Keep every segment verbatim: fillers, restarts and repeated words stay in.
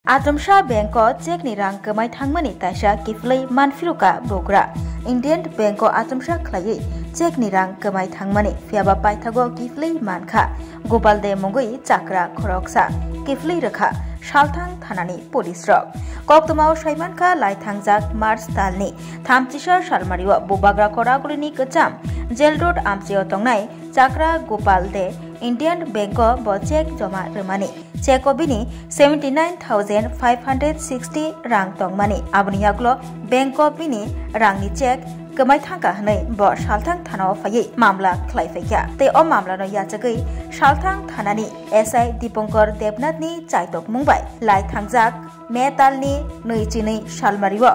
Achomsa bank o check ni rang kwmai thangmani taisa kiphilwi manphiruka bugra. Indian bank o achomsa khlaiwi check ni rang kwmai thangmani, phiyaba paithago kiphilwi mankha. Gopal De mungwi chakra khoroksa kiphilwi rwkha salthang thanani police rok. Koktwmao saimankha, lai thangjak March talni thamchisa salmario Bubagra Koragulini kwcham Jail Road amchio tongnai chakra Gopal De Indian Bank o bo check joma rwmani. Check o bini seventy nine thousand five hundred sixty rang tongmani. Aboni yagulo bank o bini rangni check kwmai thangkha hwnwi bo salthang thanao phaiwi mamla khlai phaikha. Tei o mamlano yachagwi salthang thanani S I Dipankar Debnathni chaitok mung bai lai thangjak May talni nui chinwi salmario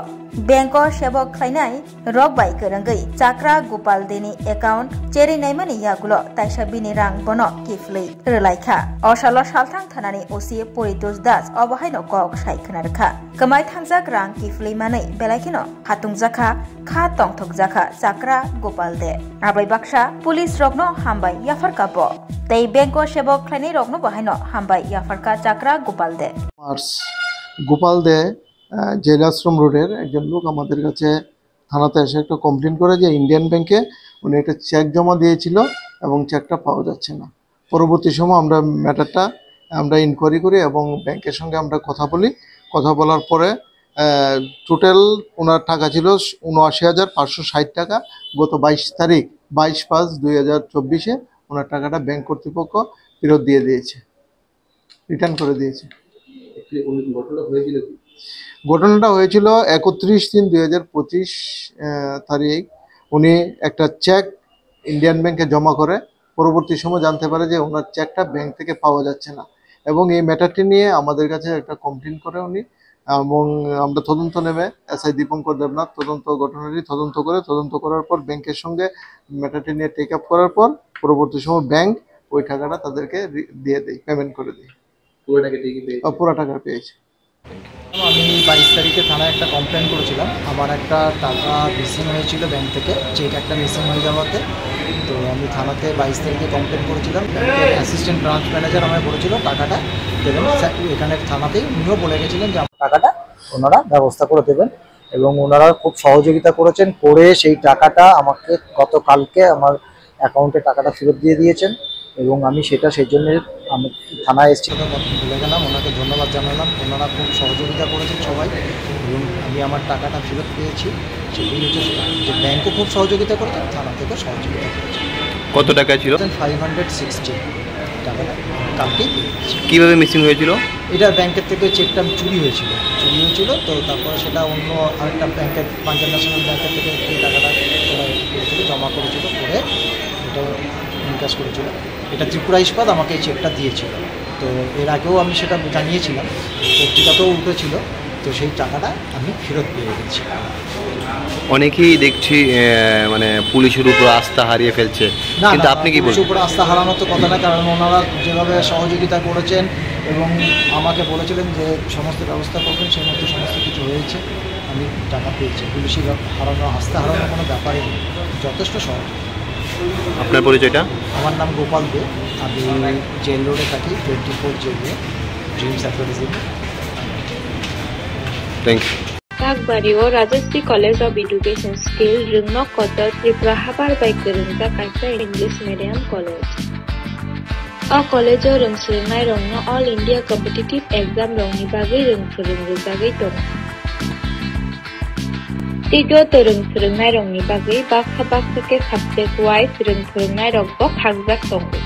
bank o sebok khlainai rok bai kwrwngwi chakra Gopal Deni account cherwi naimani yagulo taisa bini rang bono kiphilwi rwlaikha. O salo salthang thanani O C Poritos Das obo haino kok sai khna rwkha. Kwmai thangjak rang kiphilwi manwi belai kheno hatungjakha, kha tongthokjakha chakra Gopal De. Abai baksa police rokno hambai yapharkha bo. Tei bank o sebok khlainai rokno bo haino hambai yapharkha chakra Gopal De. মার্চ গোপাল দে, আহ, জেলাশ্রম রোডের একজন লোক আমাদের কাছে থানাতে এসে একটা কমপ্লেন করে যে ইন্ডিয়ান ব্যাংকে উনি একটা চেক জমা দিয়েছিল এবং চেকটা পাওয়া যাচ্ছে না। পরবর্তী সময় আমরা ম্যাটারটা আমরা ইনকোয়ারি করি এবং ব্যাংকের সঙ্গে আমরা কথা বলি। কথা বলার পরে, আহ, টোটাল ওনার টাকা ছিল ঊনআশি হাজার পাঁচশো ষাট টাকা। গত বাইশ তারিখ, বাইশ পাঁচ দুই হাজার চব্বিশে ওনার টাকাটা ব্যাংক কর্তৃপক্ষ ফেরত দিয়ে দিয়েছে, রিটার্ন করে দিয়েছে। একটি অনু-, ঘটনা হয়েছিল কি? ঘটনাটা হয়েছিল একত্রিশ তিন দুই হাজার পঁচিশ, আহ, তারিখ উনি একটা চেক ইন্ডিয়ান ব্যাংকে জমা করে। পরবর্তী সময় জানতে পারে যে ওনার চেকটা ব্যাংক থেকে পাওয়া যাচ্ছে না এবং এই ম্যাটারটি নিয়ে আমাদের কাছে একটা কমপ্লেন করে উনি এবং আমরা তদন্ত নেমে এসআই দীপঙ্কর দেবনাথ তদন্ত, ঘটনাটি তদন্ত করে, তদন্ত করার পর ব্যাংকের সঙ্গে ম্যাটারটি নিয়ে টেক আপ করার পর পরবর্তী সময় ব্যাংক ওই টাকাটা তাদেরকে রি-, দিয়ে দেয়, পেমেন্ট করে দেয়। পুরো টাকা দিয়ে কি পেয়েছে? ও, পুরো টাকা পেয়েছে। আমি বাইশ তারিখে থানায় একটা কমপ্লেন করেছিলাম, আমার একটা টাকা মিসিং হয়েছিল ব্যাংক থেকে, চেক একটা মিসিং হয়ে যাওয়াতে। তো আমি থানাতে বাইশ তারিখে কমপ্লেন করেছিলাম। ব্যাংকের অ্যাসিস্ট্যান্ট ব্রাঞ্চ ম্যানেজার আমায় বলেছিল টাকাটা দেবেন, স্যার, এখানে থানাতেই উনিও বলে গেছিলেন যে আমার টাকাটা ওনারা ব্যবস্থা করে দেবেন এবং ওনারা খুব সহযোগিতা করেছেন, করে সেই টাকাটা আমাকে গতকালকে আমার অ্যাকাউন্টে টাকাটা ফেরত দিয়ে দিয়েছেন এবং আমি সেটা সেই জন্য আমি থানায় এসেছি। কথা বলতে ভুলে গেলাম, ওনাকে ধন্যবাদ জানালাম, ওনারা খুব সহযোগিতা করেছেন সবাই এবং আমি আমার টাকাটা ফেরত পেয়েছি। সেটি হচ্ছে যে ব্যাংকও খুব সহযোগিতা করেছে, থানা থেকেও সহযোগিতা করেছে। কত টাকা ছিল? ফাইভ হান্ড্রেড সিক্সটি টাকাটা কালকেই পেয়েছি। কীভাবে মিসিং হয়েছিল? এটা ব্যাংকের থেকে চেকটা চুরি হয়েছিল, চুরি হয়েছিল, তো তারপরে সেটা অন্য আরেকটা ব্যাংকের, পাঞ্জাব ন্যাশনাল ব্যাংকের থেকে এই টাকাটা ওরা করেছিল, জমা করেছিল, করে এটা এনক্যাশ করেছিল। এটা ত্রিপুরা ইস্পাত আমাকে এই চেকটা দিয়েছিল। তো এর আগেও আমি সেটা জানিয়েছিলাম, পত্রিকাতেও উঠেছিল, তো সেই টাকাটা আমি ফেরত পেয়ে গেছি। অনেকেই দেখছি, আহ, মানে পুলিশের উপর আস্থা হারিয়ে ফেলছে, না, কিন্তু না, আপনি কি পুলিশের বলবেন? উপর আস্থা হারানোর তো কথা না, কারণ ওনারা যেভাবে সহযোগিতা করেছেন এবং আমাকে বলেছিলেন যে সমস্ত ব্যবস্থা করবেন, সেই মতো সমস্ত কিছু হয়েছে, আমি টাকা পেয়েছি। পুলিশি ব্যাপ-, হারানো, আস্থা হারানোর কোনো ব্যাপারই নেই, যথেষ্ট সহজ। আপনার পরিচয়টা? আমার নাম গোপাল দে, আমি জেল রোডে থাকি, twenty four jail road, dreams athleticism. Thank you. Kakbari o Rajashree College of Education Skill Rwngnok Kotor Tripura habar bai kwrwngjak kaisa English medium college. O college o rwng swrwngnairokno All India Competitive Exam rokni bagwi rwng swrwng rwjagwi tongo. Tei joto rwng swrwngnairokni bagwi baksa baksa khe subject wise rwng swrwngnairokbo khakjak tongo.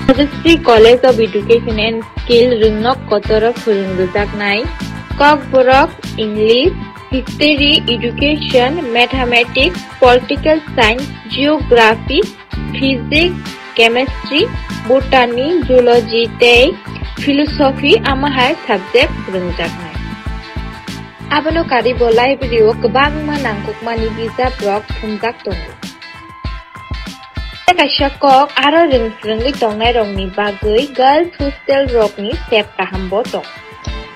Rajashree College of Education and Skill Rwngnok Kotoro phwrwng rwjaknai Kokborok, English, History, Education, Mathematics, Political Science, Geography, Physics, Chemistry, Botany, Zoology tei Philosophy, amo hai subject rwngjaknai. Abono karwi bo library o kwbangma nangkukmani bijap rok thumjak tongo. Kaisa kok aro rwng swrwngwi tongnai rokni bagwi girls hostel rokni sep kaham bo tong.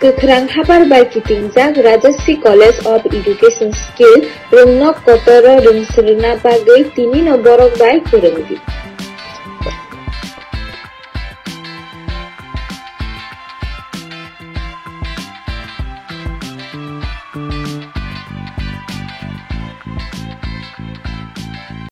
Kwkhwrang habar bai kitingjak Rajashree College of Education Skill Rwngnok Kotoro rwng swrwngna bagwi tinino borok bai kwrwngdi.